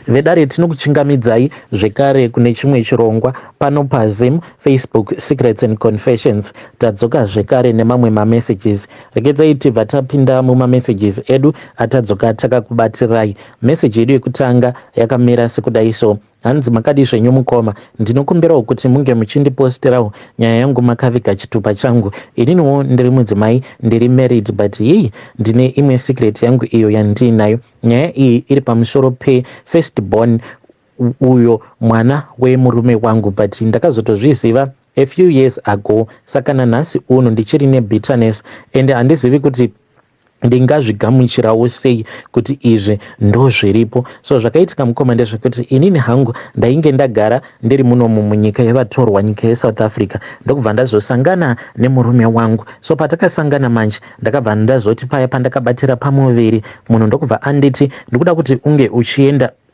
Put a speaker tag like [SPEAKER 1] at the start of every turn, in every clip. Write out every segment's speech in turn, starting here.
[SPEAKER 1] Vedare, tinokuchingamidzai zvekare kune chimwe chirongwa pano paZim Facebook Secrets and Confessions. Tadzoka zvekare nemamwe mamessages. Regedzai tibva tapinda mumamessages edu atadzoka takakubatirai. Message yedu yekutanga yakamira sekudai so. Hanzi, "Makadi zvenyu mukoma? Ndinokumbirawo kuti munge muchindiposterawo nyaya yangu makaviga chitupa changu. Ininiwo ndiri mudzimai, ndiri married, but hei, ndine imwe secret yangu iyo yandiinayo. Nyaya iyi iri pamusoro pefirst born uyo mwana wemurume wangu, but ndakazotozviziva a few years ago, saka nanhasi uno ndichiri nebitterness and handizivi kuti ndingazvigamuchirawo sei kuti izvi ndo zviripo." So zvakaitika mukoma ndezvekuti inini hangu ndainge ndagara ndiri munomu munyika yevatorwa, nyika yeSouth Africa, ndokubva ndazosangana nemurume wangu. So patakasangana manje, ndakabva ndazoti paya pandakabatira pamuviri, munhu ndokubva anditi, "Ndikuda kuti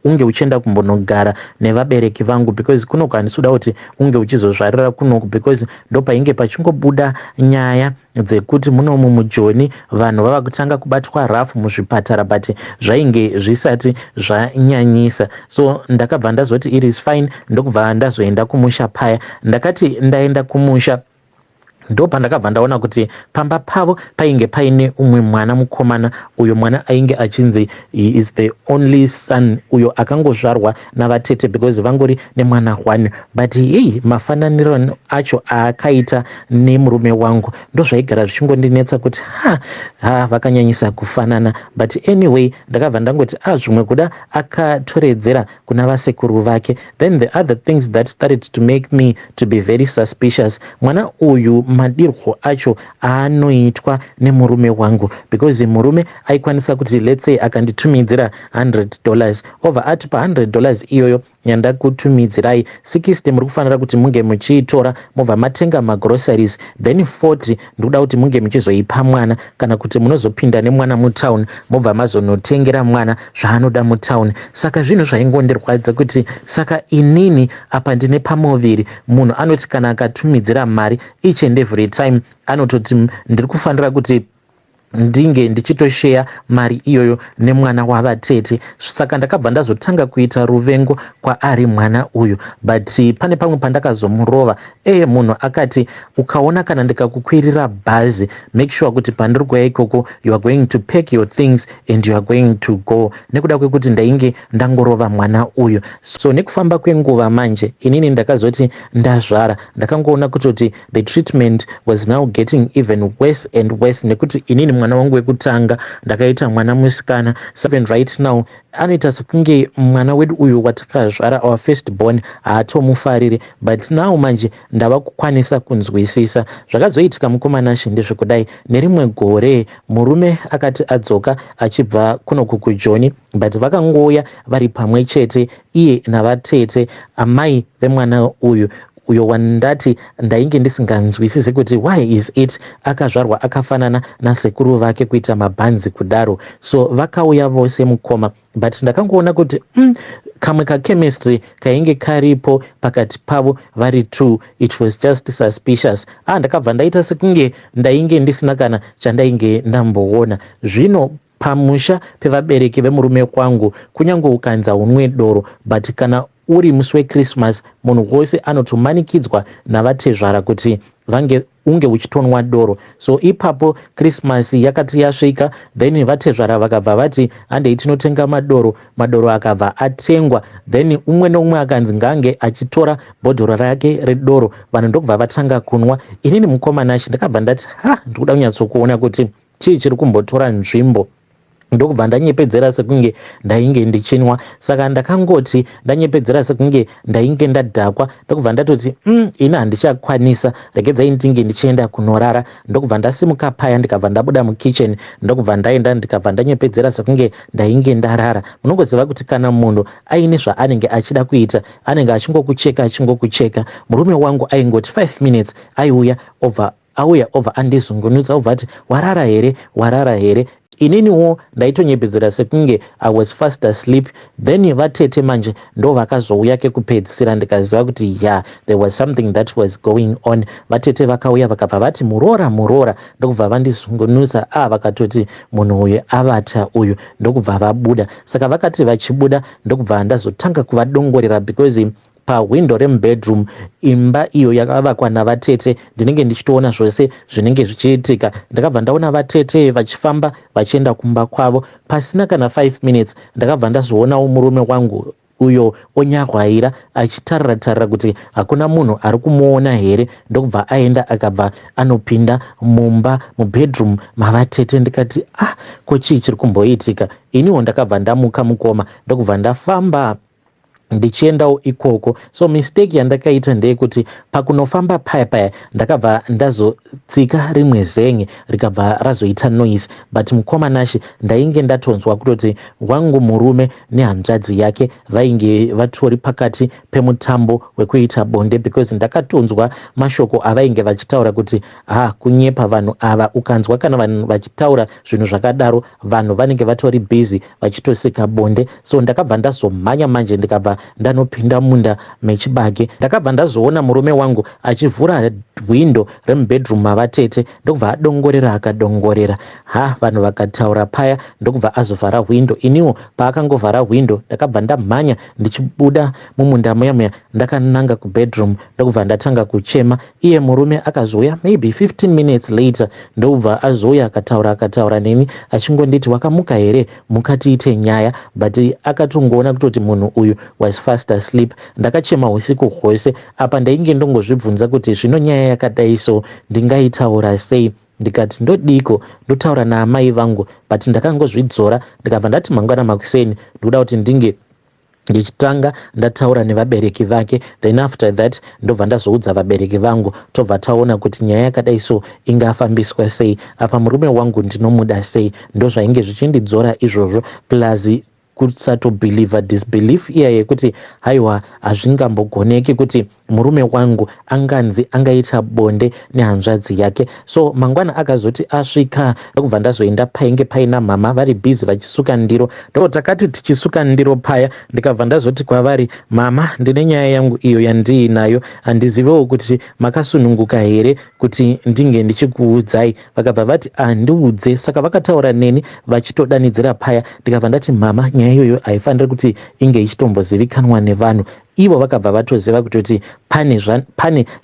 [SPEAKER 1] unge uchienda kumbonogara nevabereki vangu because kunoku handisi kuda kuti unge uchizozvarira kunoku," because ndopainge pachingobuda nyaya dzekuti munomu muJoni vanhu vava kutanga kubatwa rafu muzvipatara, but zvainge zvisati zvanyanyisa. So ndakabva ndazoti, "It is fine." Ndokubva ndazoenda kumusha paya. Ndakati ndaenda kumusha, ndopandakabva ndaona kuti pamba pavo painge paine umwe mwana mukomana. Uyo mwana ainge achinzi he is the only son uyo akangozvarwa navatete, because vangori nemwana one. But hei, mafananiro acho aakaita nemurume wangu, ndozvaigara zvichingondinetsa kuti ha ha, vakanyanyisa kufanana. But anyway, ndakabva ndangoti, a ah, zvimwe kuda akatoredzera kuna vasekuru vake. Then the other things that started to make me to be very suspicious, mwana uyu madirwo acho aanoitwa nemurume wangu, because murume aikwanisa kuti, let's say, akanditumidzira $100, obva ati, "Pa$100 iyoyo yandakutumidzirai, 60 muri kufanira kuti munge muchiitora mobva matenga magroceries, then 40 ndikuda kuti munge muchizoipa mwana, kana kuti munozopinda nemwana mutown, mobva mazonotengera mwana zvaanoda mutown." Saka zvinhu zvaingondirwadza kuti saka inini apa ndine pamuviri, munhu anoti kana akatumidzira mari, each and every time anototi ndiri kufanira kuti ndinge ndichitosheya mari iyoyo nemwana wavatete. Saka ndakabva ndazotanga kuita ruvengo kwaari mwana uyu. But pane pamwe pandakazomurova. Eye, munhu akati, "Ukaona kana ndikakukwirira bhazi, make sure kuti pandiri kuya ikoko you are going to pack your things and you are going to go," nekuda kwekuti ndainge ndangorova mwana uyu. So nekufamba kwenguva manje, inini ndakazoti ndazvara, ndakangoona kutoti the treatment was now getting even worse and worse, nekuti inini mwana wangu wekutanga ndakaita mwana musikana. Even right now anoita sekunge mwana wedu uyu watakazvara, our first born, haatomufariri. But now manje ndava kukwanisa kunzwisisa. Zvakazoitika mukoma Nashe ndezvekudai: nerimwe gore murume akati adzoka achibva kunoku kuJoni, but vakangouya vari pamwe chete, iye navatete, amai vemwana uyu, uyo wandati ndainge ndisinganzwisisi kuti why is it akazvarwa akafanana nasekuru vake, kuita mabhanzi kudaro. So vakauya vose mukoma, but ndakangoona kuti kamwe kachemistry kainge karipo pakati pavo vari two, it was just suspicious. Ah, ndakabva ndaita sekunge ndainge ndisina kana chandainge ndamboona. Zvino pamusha pevabereki vemurume kwangu, kunyange ukanzi haunwe doro, but kana uri musi weChristmas, munhu wose anotomanikidzwa navatezvara kuti vange unge uchitonwa doro. So ipapo Christmas yakati yasvika, then vatezvara vakabva vati, "Handei tinotenga madoro." Madoro akabva atengwa, then umwe neumwe akanzi ngange achitora bhodhoro rake redoro. Vanhu ndokubva vatanga kunwa. Inini mukoma Nashe ndakabva ndati, "Ha, ndikuda kunyatsokuona kuti chii chiri kumbotora nzvimbo." Ndokubva ndanyepedzera sekunge ndainge ndichinwa. Saka ndakangoti ndanyepedzera sekunge ndainge ndadhakwa, ndokubva ndatoti, ini handichakwanisa, regedzai ndinge ndichienda kunorara." Ndokubva ndasimuka paya, ndikabva ndabuda mukitchen, ndokubva ndaenda, ndikabva ndanyepedzera sekunge ndainge ndarara. Munongoziva kuti kana munhu aine zvaanenge achida kuita, anenge achingokucheka, achingokucheka. Murume wangu aingoti 5 minutes aiuya, obva auya, obva andizungunutsa, obva ati, "Warara here? Warara here?" Ininiwo ndaitonyepedzera sekunge I was fast asleep then vatete manje ndovakazouya kekupedzisira ndikaziva kuti ya, there was something that was going on. Vatete vakauya vakabva vati, "Muroora, muroora," ndokubva vandizungunusa. A, vakatoti munhu uyu avata uyu, ndokubva vabuda. Saka vakati vachibuda, ndokubva ndazotanga kuvadongorera because pahwindo remubedroom, imba iyo yakavakwa navatete, ndinenge ndichitoona zvose zvinenge zvichiitika. Ndakabva ndaona vatete vachifamba vachienda kumba kwavo. Pasina kana 5 minutes, ndakabva ndazoonawo murume wangu uyo onyahwaira achitarira tarira kuti hakuna munhu ari kumuona here, ndokubva aenda akabva anopinda mumba mubedroom mavatete. Ndikati, "Ah, ko chii chiri kumboitika?" Iniwo ndakabva ndamuka, mukoma, ndokubva ndafamba ndichiendawo ikoko. So mistake yandakaita ndeyekuti pakunofamba paya paya, ndakabva ndazotsika rimwe zen'e, rikabva razoita noise. But mukoma Nashe, ndainge ndatonzwa kutoti wangu murume nehanzvadzi yake vainge vatori pakati pemutambo wekuita bonde, because ndakatonzwa mashoko avainge vachitaura kuti, "Ha, kunyepa vanhu ava." Ukanzwa kana vanhu vachitaura zvinhu zvakadaro, vanhu vanenge vatori busy vachitoseka bonde. So ndakabva ndazomhanya manje, ndikabva ndanopinda munda mechibage. Ndakabva ndazoona murume wangu achivhura hwindo remubedroom mavatete, ndokubva adongorera, akadongorera. Ha, vanhu vakataura paya, ndokubva azovhara hwindo. Iniwo paakangovhara hwindo, ndakabva ndamhanya ndichibuda mumunda muya muya, ndakananga kubedroom, ndokubva ndatanga kuchema. Iye murume akazouya maybe 15 minutes later, ndokubva azouya, akataura, akataura neni achingonditi, "Wakamuka here? Mukatiite nyaya." But akatongoona kutoti munhu uyu was fast asleep. Ndakachema usiku hwose. Apa ndainge ndongozvibvunza kuti zvino nyaya yakadai so ndingaitaura sei? Ndikati, "Ndodiko? Ndotaura naamai vangu?" But ndakangozvidzora, ndikabva ndati mangwana makuseni ndikuda kuti ndinge ndichitanga ndataura nevabereki vake, then after that ndobva ndazoudza vabereki vangu, tobva taona kuti nyaya yakadai so ingafambiswa sei. Apa murume wangu ndinomuda sei. Ndozvainge zvichindidzora izvozvo, plus kusatobelieva, disbelief iya yekuti haiwa, hazvingambogoneki kuti murume wangu anganzi angaita bonde nehanzvadzi yake. So mangwana akazoti asvika, ndokubva ndazoenda painge paina mama vari busy vachisuka ndiro. Ndo takati tichisuka ndiro paya, ndikabva ndazoti kwavari, "Mama, ndine nyaya yangu iyo yandiinayo. Handizivewo kuti makasununguka here kuti ndinge ndichikuudzai." Vakabva vati, "Handiudze." Saka vakataura neni vachitodanidzira paya. Ndikabva ndati, "Mama, nyaya iyoyo haifaniri kuti inge ichitombozivikanwa nevanhu." Ivo vakabva vatoziva kutoti pane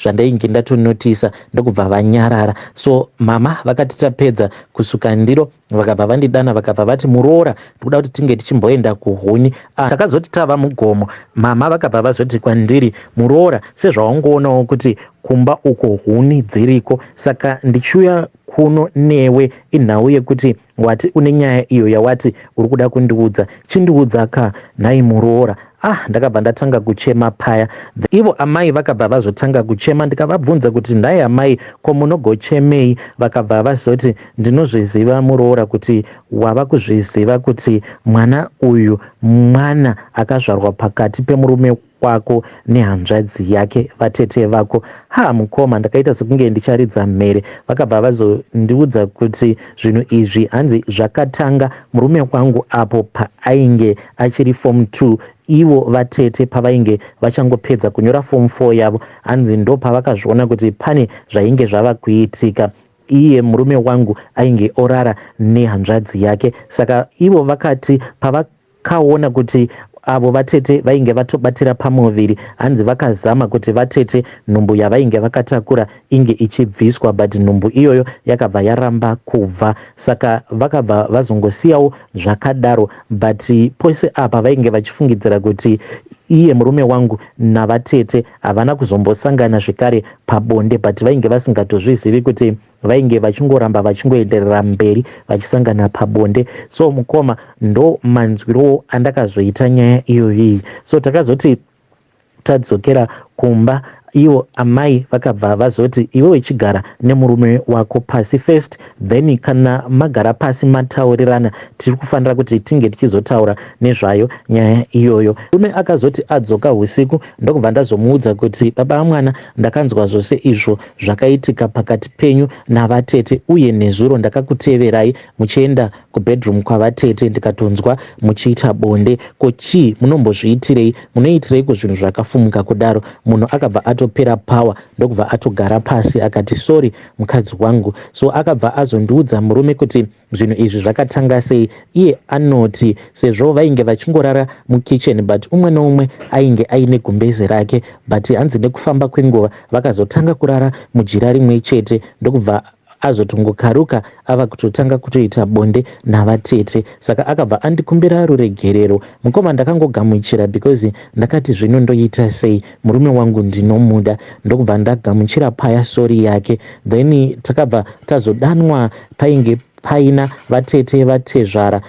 [SPEAKER 1] zvandainge ndatonotisa, ndokubva vanyarara. So mama vakati tapedza kusuka ndiro, vakabva vandidana, vakabva vati, "Muroora, ndikuda kuti tinge tichimboenda kuhuni." Ah, takazoti tava mugomo, mama vakabva vazoti kwandiri, "Muroora, sezvawangoonawo kuti kumba uko huni dziriko, saka ndichiuya kuno newe inhau yekuti wati une nyaya iyo yawati uri kuda kundiudza. Chindiudza ka nhai, muroora." Ah, ndakabva ndatanga kuchema paya. Ivo amai vakabva vazotanga kuchema. Ndikavabvunza kuti, "Nhai amai, ko munogochemei?" Vakabva vazoti, "Ndinozviziva, muroora, kuti wava kuzviziva kuti mwana uyu mwana akazvarwa pakati pemurume wako nehanzvadzi yake, vatete vako." Ha, mukoma, ndakaita sekunge ndicharidza mhere. Vakabva vazondiudza kuti zvinhu izvi hanzi zvakatanga murume wangu apo paainge achiri form 2, ivo vatete pavainge vachangopedza kunyora form 4 yavo. Hanzi ndo pavakazviona kuti pane zvainge zvava kuitika, iye murume wangu ainge orara nehanzvadzi yake. Saka ivo vakati pavakaona kuti avo vatete vainge vatobatira pamuviri, hanzi vakazama kuti vatete nhumbu yavainge vakatakura inge ichibviswa, but nhumbu iyoyo yakabva yaramba kubva. Saka vakabva vazongosiyawo zvakadaro, but pose apa vainge vachifungidzira kuti iye murume wangu navatete havana kuzombosangana zvekare pabonde, but vainge vasingatozvizivi kuti vainge vachingoramba vachingoenderera mberi vachisangana pabonde. So mukoma, ndo manzwirowo andakazoita nyaya iyoyi. So takazoti tadzokera kumba. Ivo amai vakabva vazoti, iwewe chigara nemurume wako pasi first, then kana magara pasi mataurirana, tiri kufanira kuti tinge tichizotaura nezvayo nyaya iyoyo. Murume akazoti adzoka usiku, ndokubva ndazomuudza kuti, baba vamwana, ndakanzwa zvose izvo zvakaitika pakati penyu navatete, uye nezuro ndakakuteverai muchienda kubedroom kwavatete, ndikatonzwa muchiita bonde. Ko chii munombozviitirei? Munoitirei kuzvinhu zvakafumuka kudaro? Munhu akabva atopera power, ndokubva atogara pasi, akati, "Sorry, mukadzi wangu." So akabva azondiudza murume kuti zvinhu izvi zvakatanga sei. Iye anoti sezvo vainge vachingorara mukitchen, but umwe neumwe ainge aine gumbeze rake, but hanzi nekufamba kwenguva vakazotanga kurara mujira rimwe chete, ndokubva azotongokaruka ava kutotanga kutoita bonde navatete. Saka akabva andikumbira ruregerero. Mukoma, ndakangogamuchira because ndakati, zvino ndoita sei? Murume wangu ndinomuda. Ndokubva ndagamuchira paya sorry yake. Then takabva tazodanwa, painge paina vatete, vatezvara,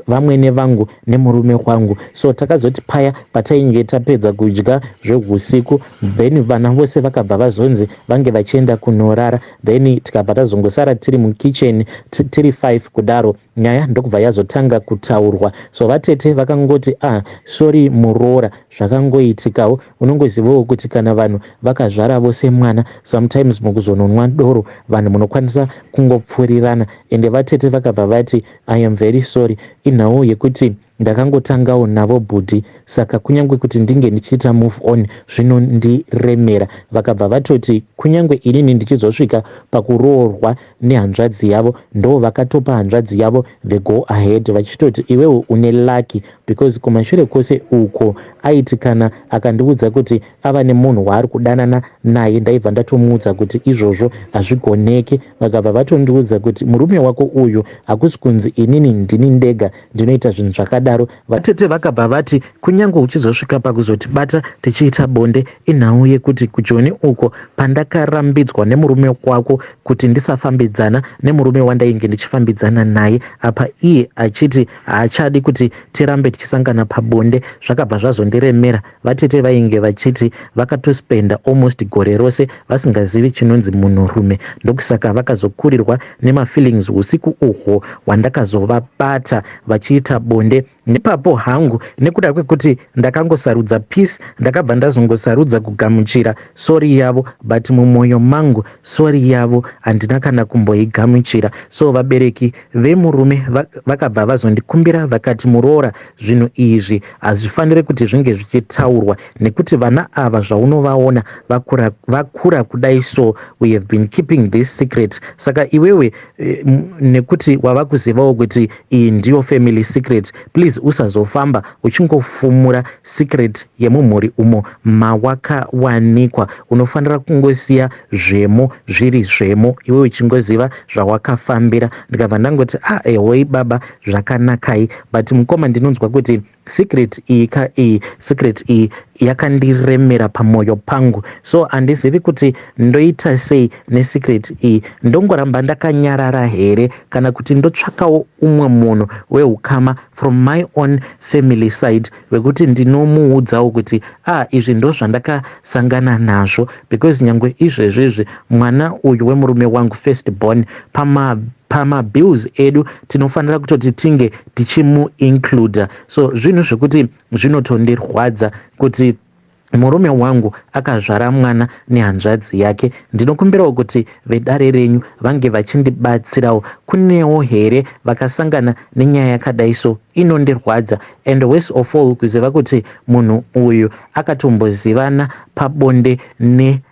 [SPEAKER 1] vamwene vangu nemurume wangu. So takazoti paya patainge tapedza kudya zveusiku, then vana vose vakabva vazonzi vange vachienda kunorara. Then tikabva tazongosara tiri mukitchen tiri 5 kudaro. Nyaya ndokubva yazotanga kutaurwa. So vatete vakangoti, "Ah, sorry muroora, zvakangoitikawo. Unongozivawo kuti kana vanhu vakazvara vose mwana, sometimes mukuzononwa doro vanhu munokwanisa kungopfurirana." Ende vatete vakabva vati, "I am very sorry, inhau yekuti ndakangotangawo navo bhudhi, saka kunyange kuti ndinge ndichiita move on zvinondiremera." Vakabva vatoti kunyange inini ndichizosvika pakuroorwa nehanzvadzi yavo, ndo vakatopa hanzvadzi yavo the go ahead, vachitoti, "Iwewo une lucky," because kumashure kwose uko aiti kana akandiudza kuti ava nemunhu waari kudanana naye, ndaibva ndatomuudza kuti izvozvo hazvigoneke. Vakabva vatondiudza kuti, "Murume wako uyu, hakusi kunzi inini ndini ndega ndinoita zvinhu zvakadaro." Vatete vakabva vati, "Kunyange uchizosvika pakuzotibata tichiita bonde, inhau yekuti kujoni uko pandakarambidzwa nemurume wako kuti ndisafambidzana nemurume wandainge ndichifambidzana naye apa, iye achiti haachadi kuti tirambe tichisangana pabonde, zvakabva zvazondiremera." Vatete vainge vachiti vakatospenda almost gore rose vasingazivi chinonzi munhurume, ndokusaka vakazokurirwa nemafeelings usiku uhwo hwandakazovabata vachiita bonde. Nepapo hangu, nekuda kwekuti ndakangosarudza peace, ndakabva ndazongosarudza kugamuchira sorry yavo, but mumwoyo mangu sorry yavo handina kana kumboigamuchira. So vabereki vemurume vakabva vazondikumbira, vakati, "Muroora, zvinhu izvi hazvifaniri kuti zvinge zvichitaurwa, nekuti vana ava zvaunovaona vakura, vakura kudai, so we have been keeping this secret. Saka iwewe, nekuti wava kuzivawo kuti iyi ndiyo family secret, please usazofamba uchingofumura secret yemumhuri umo mawakawanikwa. Unofanira kungosiya zvemo zviri zvemo, iwe uchingoziva zvawakafambira." Ndikabva ndangoti, "Ah, ehoi baba, zvakanakai." But mukoma, ndinonzwa kuti secret iyi ka, iyi secret iyi yakandiremera pamwoyo pangu. So handizivi kuti ndoita sei nesecret iyi. Ndongoramba ndakanyarara here, kana kuti ndotsvakawo umwe munhu weukama from my own family side wekuti ndinomuudzawo kuti, ah, izvi ndo zvandakasangana nazvo? Because nyange izvezvizvi mwana uyu wemurume wangu, first born, pamabills edu tinofanira kutoti tinge tichimuincluda. So zvinhu zvekuti zvinotondirwadza kuti murume wangu akazvara mwana nehanzvadzi yake. Ndinokumbirawo kuti vedare renyu vange vachindibatsirawo. Kunewo here vakasangana nenyaya yakadai? So inondirwadza, and worst of all, kuziva kuti munhu uyu akatombozivana pabonde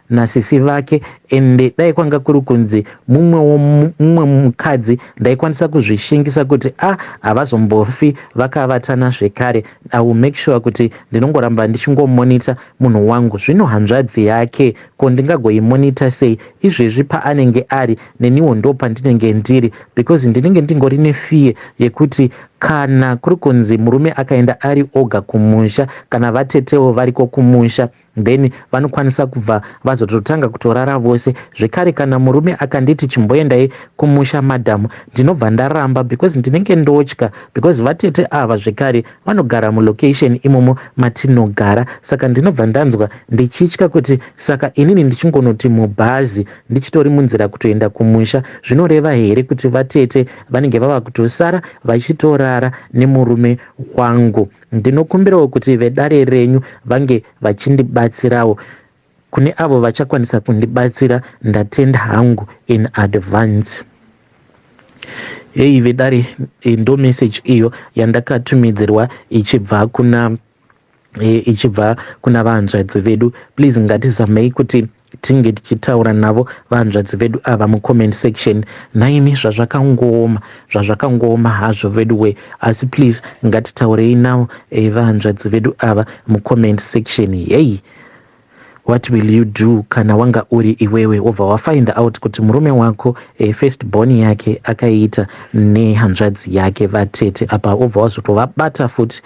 [SPEAKER 1] nasisi vake. Ende dai kwanga kuri kunzi mumwe mukadzi, ndaikwanisa kuzvishingisa kuti a havazombofi vakavatana zvekare. I will make sure kuti ndinongoramba ndichingomonita munhu wangu. Zvino hanzvadzi yake, ko ndingagoimonita sei izvezvi paanenge ari neniwo ndo pandinenge ndiri? Because ndinenge ndingori nefear yekuti kana kuri kunzi murume akaenda ari oga kumusha, kana vatetewo variko kumusha, then vanokwanisa kubva vazototanga kutorara vose. rose. Zvekare kana murume akanditi chimboendai kumusha madam, ndinobva ndaramba because ndinenge ndotya because vatete ava zvekare vanogara mulocation imomo matinogara. Saka ndinobva ndanzwa ndichitya kuti saka inini ndichingonoti mubhazi ndichitori munzira kutoenda kumusha, zvinoreva here kuti vatete vanenge vava kutosara vachitorara nemurume wangu? Ndinokumbirawo kuti vedare renyu vange vachindibatsirawo. Kune avo vachakwanisa kundibatsira, ndatenda hangu in advance. Heyi vedare, ndo message iyo yandakatumidzirwa ichibva kuna vahanzvadzi vedu. Please, ngatizamei kuti tinge tichitaura navo vahanzvadzi vedu ava mucomment section. Naimi, zvazvakangooma, zvazvakangooma hazvo vedu we, asi please ngatitaurei navo vahanzvadzi vedu ava mucomment section. Heyi, what will you do kana wanga uri iwewe, wobva wafind out kuti murume wako first born yake akaita nehanzvadzi yake, vatete apa, wobva wazotovabata futi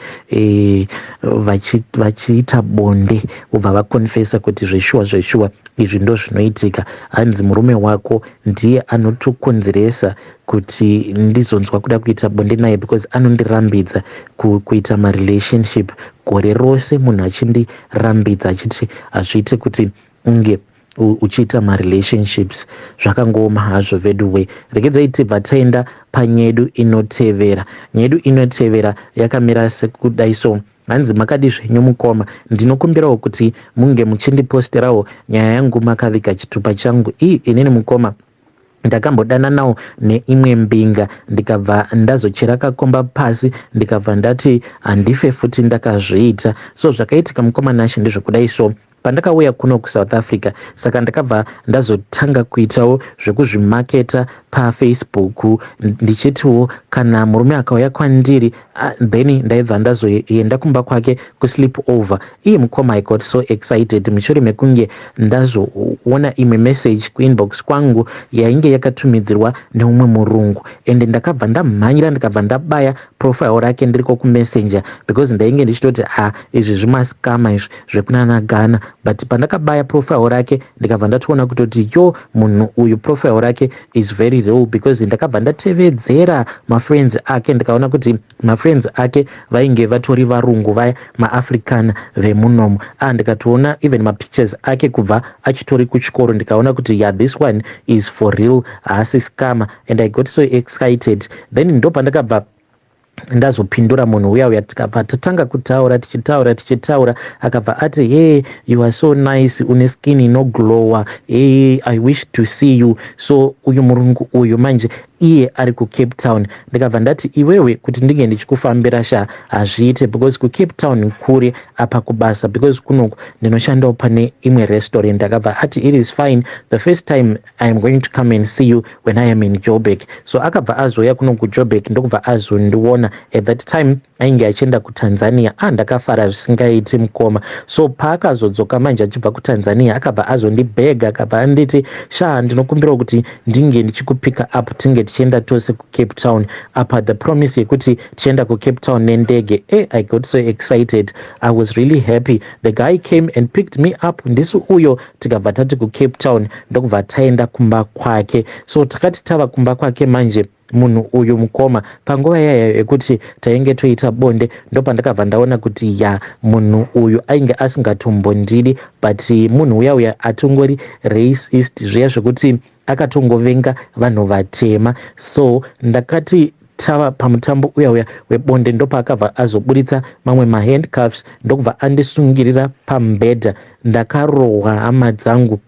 [SPEAKER 1] vachiita bonde, wobva vakonfesa kuti zveshuwa zveshuwa izvi ndo zvinoitika? Hanzi murume wako ndiye anotokonzeresa kuti ndizonzwa kuda kuita bonde naye because anondirambidza kuita marelationship gore rose. Munhu achindirambidza achiti hazviite kuti unge uchiita marelationships. Zvakangooma hazvo veduwe. Regedzai tibva taenda panyedu inotevera. Nyedu inotevera yakamira sekudai so. Hanzi, "Makadi zvenyu mukoma? Ndinokumbirawo kuti munge muchindiposterawo nyaya yangu makaviga chitupa changu. Ii, inini mukoma ndakambodananawo neimwe mbinga, ndikabva ndazochera kakomba pasi, ndikabva ndati handife futi ndakazviita." So zvakaitika, mukoma Nashe, ndezvekudai so. Pandakauya kuno kuSouth Africa, saka ndakabva ndazotanga kuitawo zvekuzvimaketa paFacebook, ndichitiwo kana murume akauya kwandiri, then ndaibva ndazoenda kumba kwake kusleep over. Iye mukoma, I got so excited mushure mekunge ndazoona imwe message kuinbox kwangu yainge yakatumidzirwa neumwe murungu, ende ndakabva ndamhanyira, ndikabva ndabaya profile rake ndiriko kuMessenger, because ndainge ndichitoti, "A, izvi zvimascammer izvi zvekunana Ghana." But pandakabaya profile rake, ndikabva ndatoona kutoti yo, munhu uyu profile rake is very real, because ndakabva ndatevedzera mafriends ake, ndikaona kuti mafriends ake vainge vatori varungu vaya, maAfrican vemunomo. Ah, ndikatoona even mapictures ake kubva achitori kuchikoro, ndikaona kuti yeah, this one is for real, haasi scammer, and I got so excited. Then ndo pandakabva ndazopindura munhu uya uya, tikabva tatanga kutaura, tichitaura, tichitaura. Akabva ati, "Hey, you are so nice, une skin inoglowa. Hey, I wish to see you." So uyu murungu uyu manje iye ari kuCape Town. Ndikabva ndati, "Iwewe, kuti ndinge ndichikufambira sha hazviite, because kuCape Town kure, apa kubasa, because kunoku ndinoshandawo pane imwe restaurant." Akabva ati, "It is fine. The first time I am going to come and see you when I am in Joburg." So akabva azouya kuno kuJoburg, ndokubva azondiona. At that time ainge achienda kuTanzania. Ah, ndakafara zvisingaiti, mukoma. So paakazodzoka manje achibva kuTanzania, akabva azondibhega, akabva anditi, "Sha, ndinokumbirawo kuti ndinge ndichikupika up, tinge tichienda tose kuCape Town." Apa the promise yekuti tichienda kuCape Town nendege. I got so excited, I was really happy. The guy came and picked me up, ndisu uyo, tikabva tati kuCape Town, ndokubva taenda kumba kwake. So takati tava kumba kwake manje, munhu uyu mukoma, panguva iyaya yekuti tainge toita bonde, ndopandakabva ndaona kuti ya, munhu uyu ainge asingatombondidi, but munhu uya uya atongori racist, zviya zvekuti akatongovenga vanhu vatema. So ndakati tava pamutambo uya uya webonde, ndopaakabva azoburitsa mamwe mahandcuffs, ndokubva andisungirira pamubhedha. Ndakarohwa, hama dzangu.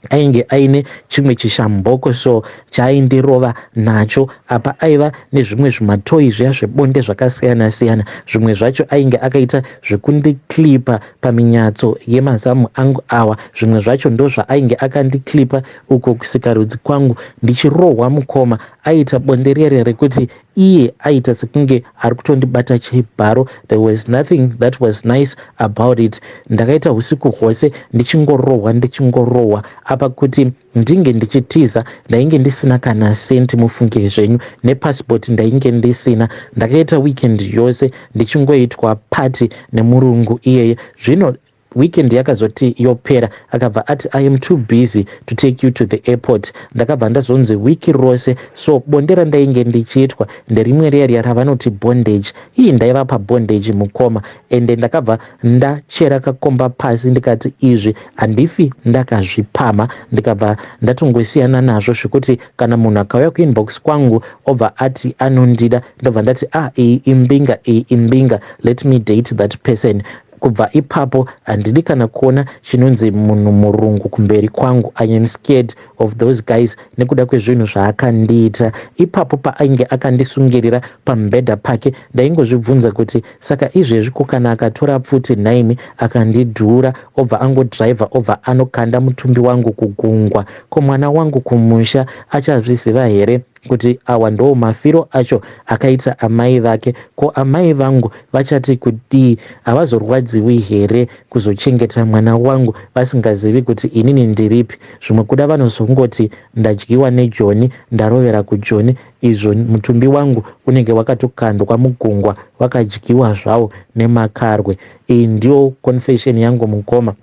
[SPEAKER 1] Ainge aine chimwe chishamboko so chaaindirova nacho. Apa aiva nezvimwe zvimatoyi zviya zvebonde zvakasiyana siyana. Zvimwe zvacho ainge akaita zvekundiklipa paminyatso yemazamu angu awa, zvimwe zvacho ndozvaainge akandiklipa uko kusikarudzi kwangu, ndichirohwa mukoma. Aita bonde rere rekuti iye aita sekunge ari kutondibata chibharo. There was nothing that was nice about it. Ndakaita usiku hwose ndichingorohwa, ndichingorohwa. Apa kuti ndinge ndichitiza, ndainge ndisina kana senti, mufunge zvenyu, nepasipoti ndainge ndisina. Ndakaita weekend yose ndichingoitwa party nemurungu iyeye. Zvino Weekend yakazoti yopera, akabva ati, "I am too busy to take you to the airport." Ndakabva ndazonzi wiki rose. So bonde randainge ndichiitwa nderimwe riya riya ravanoti bondage. Ii, ndaiva pabondage, mukoma, ende ndakabva ndachera kakomba pasi, ndikati izvi handifi ndakazvipama. Ndikabva ndatongosiyana nazvo, zvekuti kana munhu akauya kuinbox kwangu obva ati anondida, ndobva ndati, "Ah, iyi imbinga, iyi imbinga, let me date that person." Kubva ipapo handidi kana kuona chinonzi munhu murungu kumberi kwangu. I am scared of those guys nekuda kwezvinhu zvaakandiita ipapo paainge akandisungirira pamubhedha pake. Ndaingozvibvunza kuti saka izvezvi ko kana akatora pfuti nhaimi, akandidhura, obva angodhiraivha, obva anokanda mutumbi wangu kugungwa, ko mwana wangu kumusha achazviziva here kuti awa ndo mafiro acho akaita amai vake? Ko amai vangu vachati kudii? Havazorwadziwi here kuzochengeta mwana wangu vasingazivi kuti inini ndiripi? Zvimwe kuda vanozongoti ndadyiwa nejoni, ndarovera kujoni, izvo mutumbi wangu unenge wakatokandwa mugungwa, wakadyiwa zvawo nemakarwe. Iyi ndiyo confession yangu, mukoma.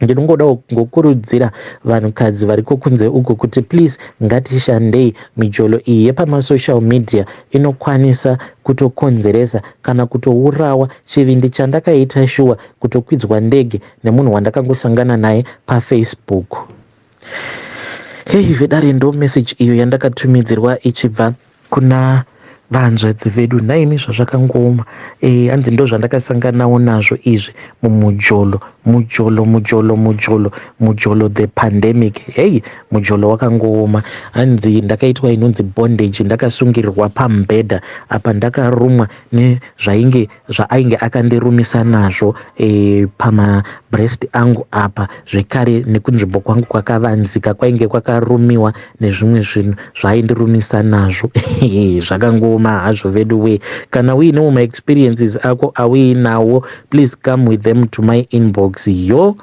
[SPEAKER 1] Ndinongodawo kungokurudzira vanhukadzi variko kunze uko kuti please, ngatishandei. Mijolo iyi yepamasocial media inokwanisa kutokonzeresa kana kutourawa. Chivindi chandakaita, shuwa, kutokwidzwa ndege nemunhu wandakangosangana naye paFacebook. Hei vedare, ndo meseji iyo yandakatumidzirwa ichibva kuna vanzvadzi vedu. Nhaimi, zvazvakangooma. Hanzi ndo zvandakasanganawo nazvo izvi mumujolo, mujolo, mujolo, mujolo, mujolo, the pandemic. Hei, mujolo wakangooma. Hanzi ndakaitwa inonzi bondage, ndakasungirirwa pamubhedha apa, ndakarumwa nezvainge zvaainge akandirumisa nazvo pamabreast angu apa, zvekare nekunzvimbo kwangu kwakavanzika kwainge kwakarumiwa nezvimwe zvinhu zvaaindirumisa nazvo. Zvakangooma hazvo vedu we. Kana uinewo maexperiences ako auinawo, please come with them to my inbox. Yo.